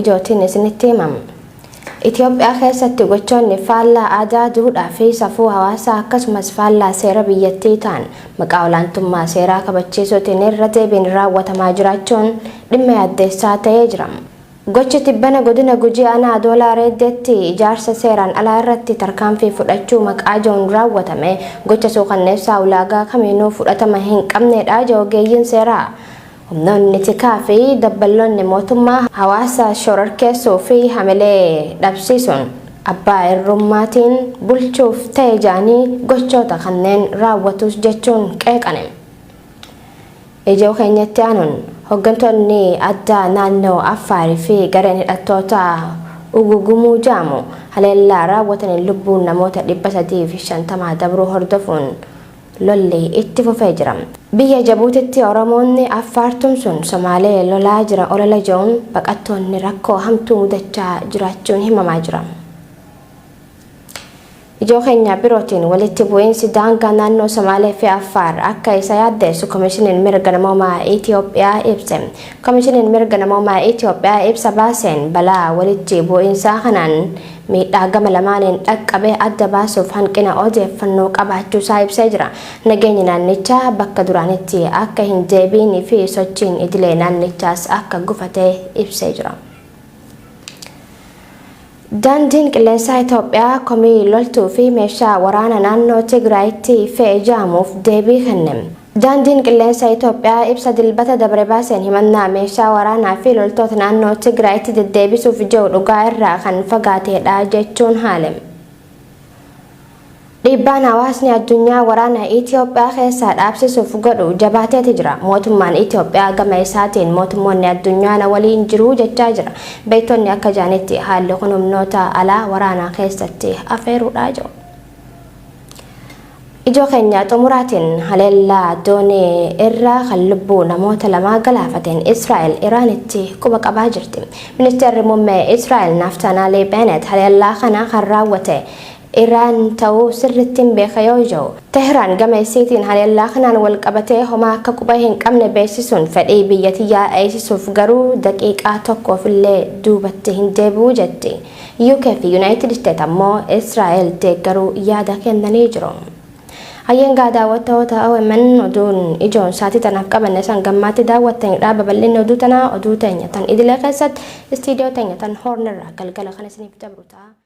ijootiin isinitti himama. Itoophiyaa keessatti gochoonni faallaa aadaa, duudhaa fi safuu hawaasaa akkasumas faallaa seera biyyattii ta'an maqaa olaantummaa seeraa kabachiisuutiin irra deebiin raawwatamaa jiraachuun dhimma yaaddeessaa ta'ee jira. Gochi tibbana godina Gujii aanaa Adoolaa Reeddeetti ijaarsa seeraan alaa irratti tarkaanfii fudhachuu maqaa jedhuun raawwatame gocha suukanneessaa ulaagaa kamiinuu fudhatama hin qabnedha jedhu ogeeyyiin seeraa. Humnoonni tikaa fi dabballoonni mootummaa hawaasa shororkeessuu fi hamilee dhabsiisuun abbaa irrummaatiin bulchuuf ta'e jedhanii gochoota kanneen raawwatus jechuun qeeqane. Ijoo keenyatti aanuun hooggantoonni addaa naannoo Affaarii fi gareen hidhattoota Ugugumuu jedhamu haleellaa raawwataniin lubbuun namoota 350 dabruu hordofuun lolli itti fufee jira. Biyya Jabuutitti Oromoonni Affaar tumsuun Somaalee lolaa jira olola jedhuun baqattoonni rakkoo hamtuu mudachaa jiraachuun himamaa jira. Ijoo keenya birootiin walitti bu'iinsi daangaa naannoo Somaalee fi Affaar akka isa yaaddeessu Komishiniin Mirga Namoomaa Itoophiyaa ibse. Komishiniin Mirga Namoomaa Itoophiyaa ibsa baaseen balaa walitti bu'iinsaa kanaan miidhaa gama lamaaniin dhaqqabe adda baasuuf hanqina odeeffannoo qabaachuusaa ibsee jira. Nageenyi naannichaa bakka duraanitti akka hin deebiinii fi sochiin idilee naannichaas akka gufate ibsee jira. Daandiin qilleensaa Itoophiyaa komii loltuu fi meeshaa waraana naannoo Tigraayitti fe'e jedhamuuf deebii kenne. Daandiin qilleensaa Itoophiyaa ibsa Dilbata dabre baaseen himannaa meeshaa waraanaa fi loltoota naannoo Tigraayitti deddeebisuuf jiru dhugaa irraa kan fagaatedha jechuun haale. Dhiibbaan hawaasni addunyaa waraana Itoophiyaa keessaa dhaabsisuuf godhu jabaateeti jira. Mootummaan Itoophiyaa gama isaatiin mootummoonni addunyaa na waliin jiru jechaa jira. Beektonni akka jedhanitti haalli kun humnoota alaa waraana keessatti afeeruudhaa jiru. Ijoo keenya xumuraatiin haleellaa doonii irraa kan lubbuu namoota lamaa galaafateen Israa'el Iraanitti quba qabaa jirti. Ministeerri muummee Israa'el Naaftaanaalee Beenet haleellaa kana kan raawwate Iraan ta'uu sirriitti hin beeka yoo jiru. Teheraan gama isiitiin haleellaa kanaan wal qabatee homaa akka quba hin qabne beeksisuun fedhii biyya tiyyaa eegsisuuf garuu daqiiqaa tokkoof illee duubatti hin deebi'u jetti. UK fi United States ammoo Israa'el deeggaruu yaada kennanii jiru. Hayyeengaa daawwattoota OMN, oduun ijoon saatii tanaaf qabanne san gammaatti daawwattanidha. Babal'inni oduu tanaa oduu teenya tan idilee keessatti istiidiyoo teenya tan hoornirraa galgala kan isiniif dabru ta'a.